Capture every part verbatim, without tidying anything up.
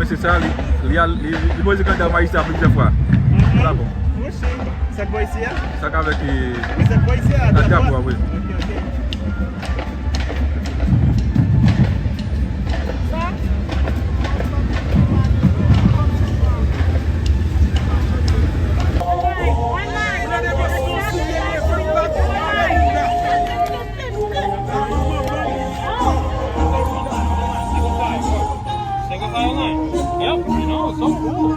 Se sa, li, li, al- li, li poze kandida majistra plizyè fwa. Sa bon. Monchè, sa k bò isi a? Sa k avèk, eh, wi, sa k bò isi a, drapo a, wi. Ok, ok. Nigga violin. Yep, I know, so cool.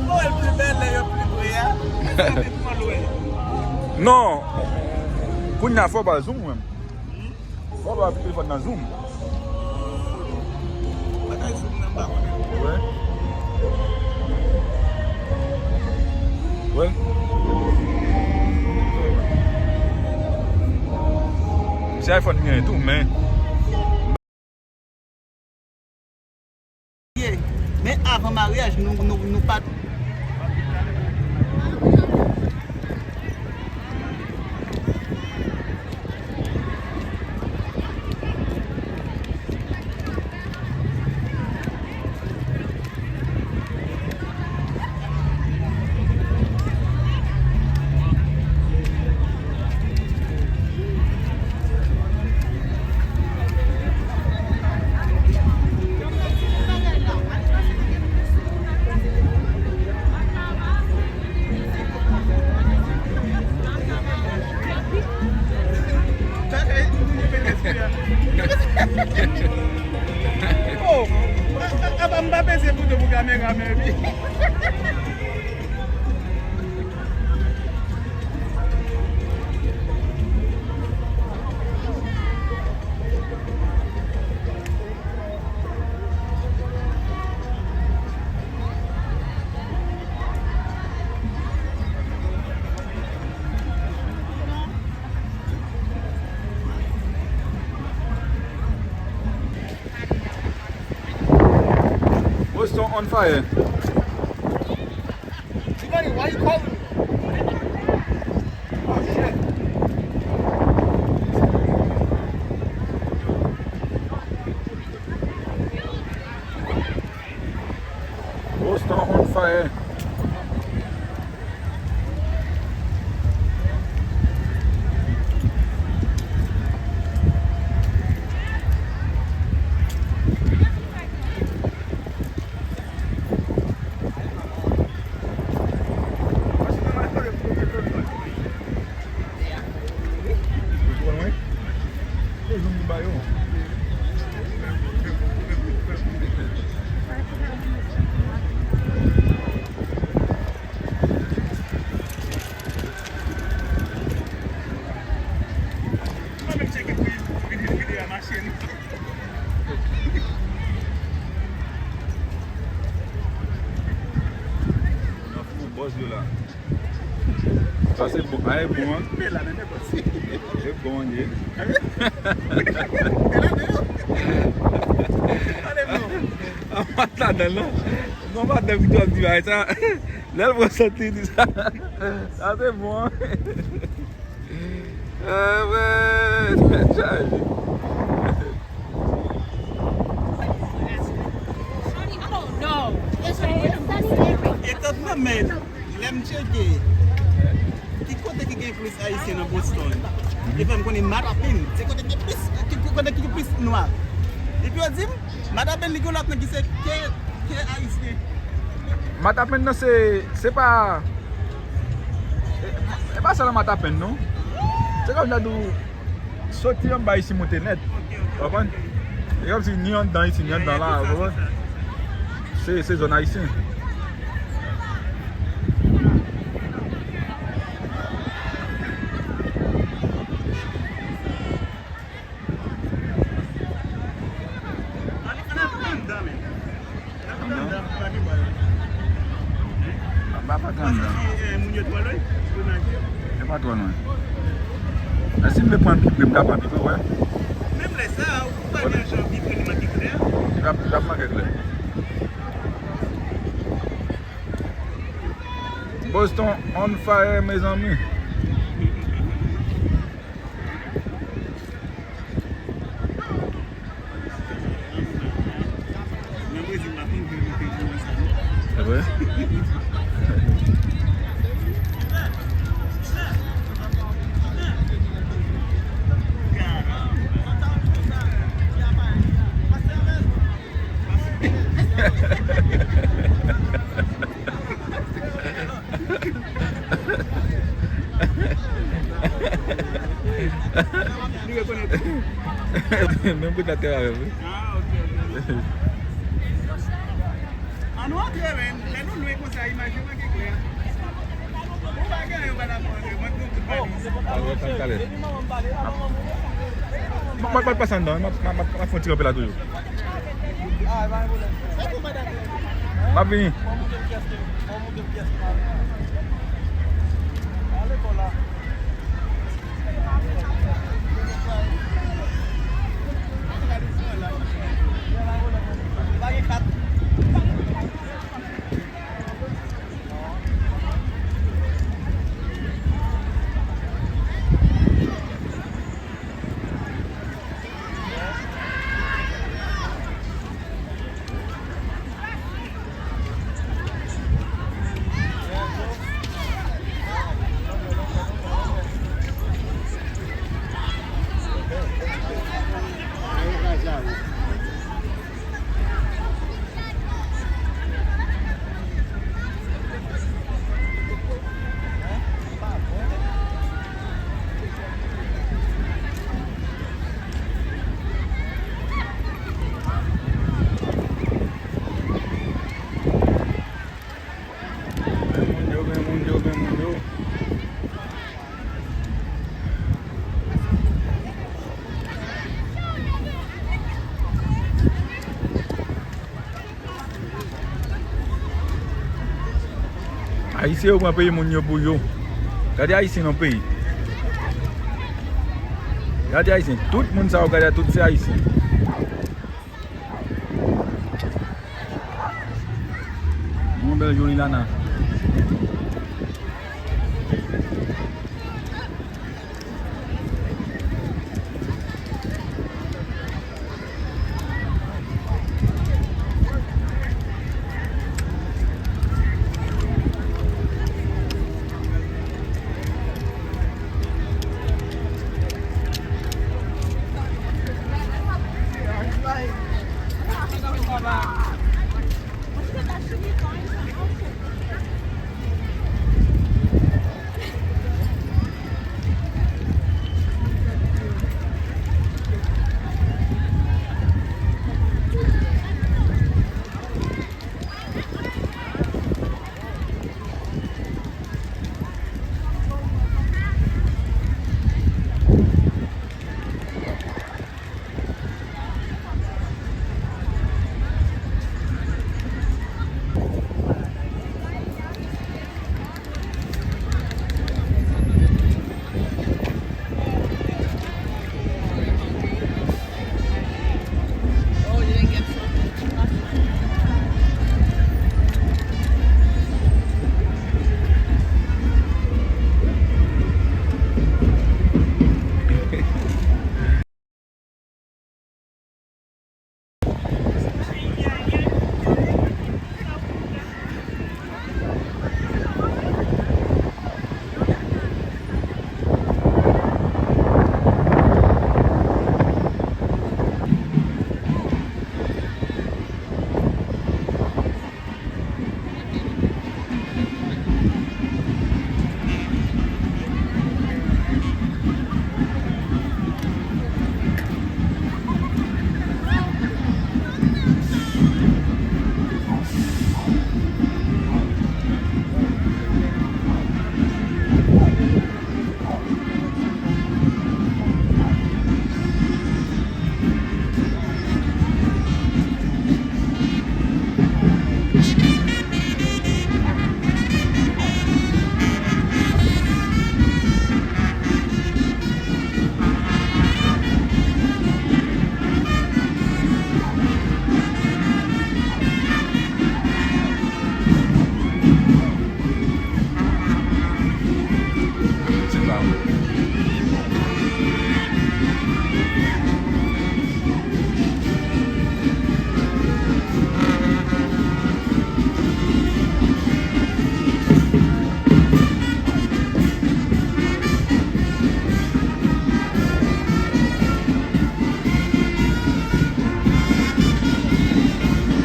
Bon, el pi bèl lè yo pi pre a. Non. Kounye a fò w ba l zoom menm. Fò w ba l telefòn nan zoom. Bagay zoom nan m pa konnen. Wè. Wè. Se iPhone m genyen tou, men ye. Men avan maryaj, nou, nou, nou pa t. Oh, a, a, a, m pa peze bouton pou kamera, men wi. Boston on fire. T-Money, why you calling me? Oh, shit. Boston on fire. Mwen menm cheke pou vide, vide a machin. Nan fou bòs yo la. Sa se bon, a e bon an. Men la, men nenpòt si. E bon an ye. Men la, men yo. Ale non. A pa t ladan l non. Non, pa t nan videyo ap di bagay sa. Lè l pran sòt li di sa. Sa se bon an. Ah, man. Tèt chaje. Etan nan men, lè m tcheke, ki kote ki gen plis Ayisyen nan Boston? Epi m konnen Mattapan, se kote ki plis, ki, kote ki plis nwa. Epi yo di m, Mattapan li gen lòt non ki se ke, ke Ayisyen. Mattapan nan se, se pa, e, e pa sèl nan Mattapan non. Se kòm jan di w, soti anba isi monte nèt. Ou konprann? E kòmsi ni anndan isi, ni anndan la, ou konprann? Se, se zòn ayisyen. Anndan? Anndan? Anndan, pa gen bal. Anndan pa t anndan. Paske, eh, moun yo twò lwen, pou nan je. Yo pa twò lwen. Men si m vle pran pi pre, m ka pran pi pre, wè. Menm lè sa, ou pa gen jan pi pre, li manke klè. Li ap, li ap manke klè. Boston on fire, mezanmi. Nan Brezil, m pa konn vin monte jounen sa, non. Se vre? Li rekonèt ou. Menm kote atè avè m, wi. Ah, ok, ok. An nou antre, men, lè nou lwen konsa, imaj yo manke klè. Ou pa gen anyen, ou pa dakò antre, mwen, nou tout valiz. Al wè sa talè. M ap, m ap, m ap pase anndan, wi, m ap, m ap, m ap, m ap fè yon ti kanpe la toujou. M ap vini. Gen moun yo, gen moun yo, gen moun yo. Ayisyen yo pran peyi moun yo pou yo. Gade Ayisyen nan peyi. Gade Ayisyen. Tout moun sa yo gade a, tout se Ayisyen. Yon bèl joli Lana.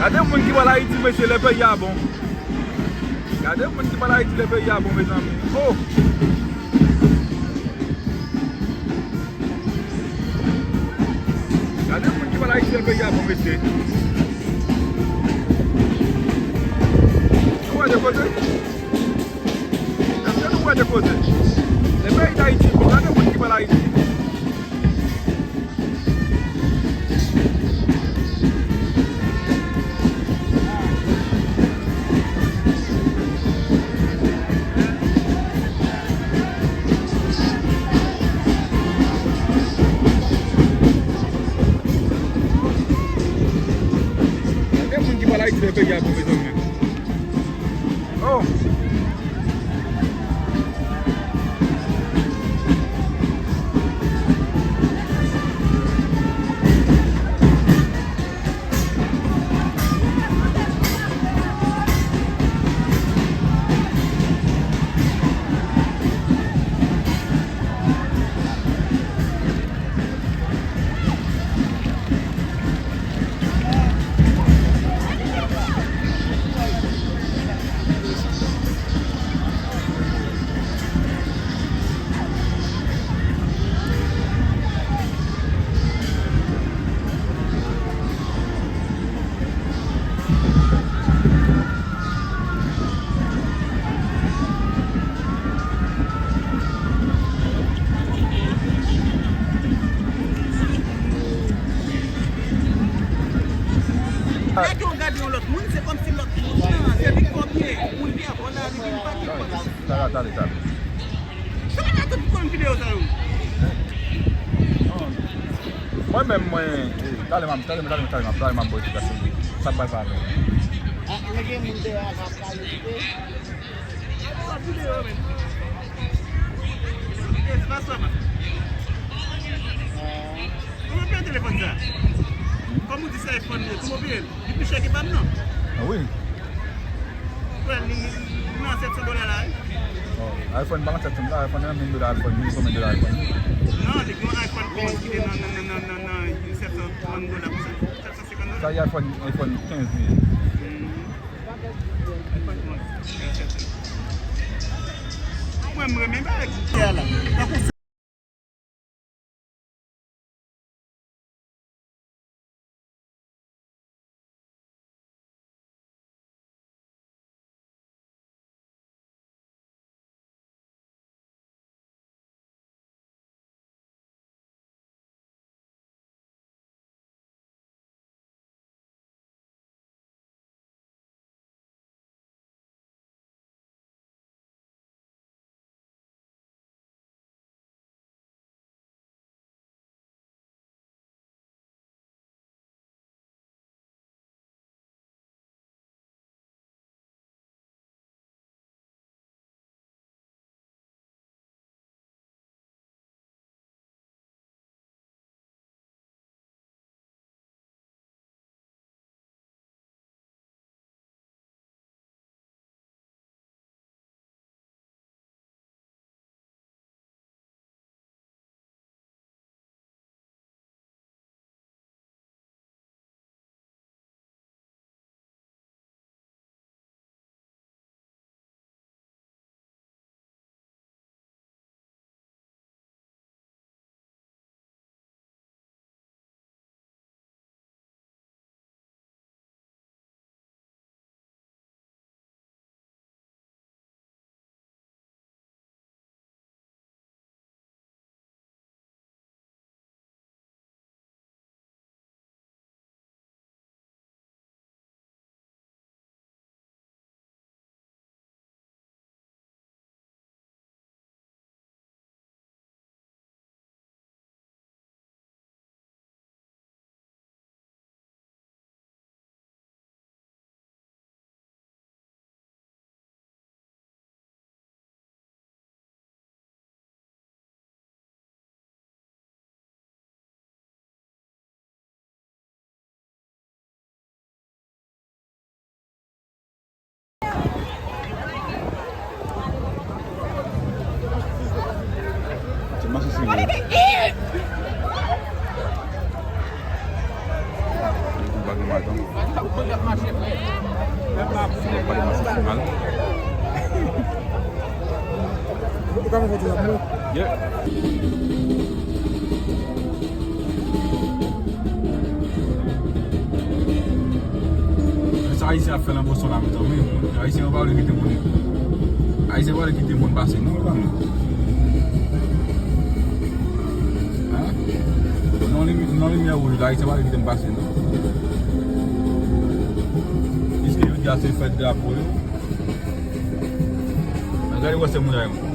Gade moun ki pral Ayiti, mesye, lè peyi a bon. Gade moun ki pral Ayiti, lè peyi a bon, mezanmi. Oh! Gade moun ki pral Ayiti, lè peyi a bon, mesye. Nou wè de kote? Èske nou wè de kote? Lè peyi Dayiti bon, gade moun ki pral Ayiti. Gade moun ki pral Ayiti lè peyi a bon, mezanmi. Oh! Lè ke w gade yon lòt moun, se kòmsi lòt moun nan, se li k fè w byen. Moun byen, vòlè a, li vin pati, vòlè a. Talè, talè, talè. Sa pa ta tout konn videyo sa yo. Mwen menm, mwen, eh, talè m ap, talè m, talè m, talè m ap, talè m ap ba w esplikasyon de sa k pral pase avè m. Ah, men gen moun deyò a k ap pale, kite. Espas la, man. Kòman w peye telefòn sa? Kòm ou di se iPhone li ye, kòman w peye l? Li pi chè ke pa m nan. Ah wi. Frè, li, li nan sèt san dola la, wi. Oh, iPhone pa nan sèt san dola, iPhone nan mil dola, iPhone, mil konbyen dola iPhone? Non, li gen yon iPhone onze ki te nan, nan, nan sèt san trant dola konsa. Sèt san senkant dola. Sa, iPhone, iPhone kenz li ye. Hmm. iPhone onze. Mwen, mwen renmen bagay ki la. Tankou Se mache sivil. Li di w pa gen Ou ka fè foto la pou mwen? Yeah. Sa Ayisyen ap fè nan Boston la, mezanmi. Ayisyen yo pa vle kite moun. Ayisyen pa vle kite moun pase, non, mezanmi. Hein? Non, limyè wouj la, Ayisyen pa vle kite m pase, non. Piske jodi a se fèt drapo yo. Gade wè se moun la yo.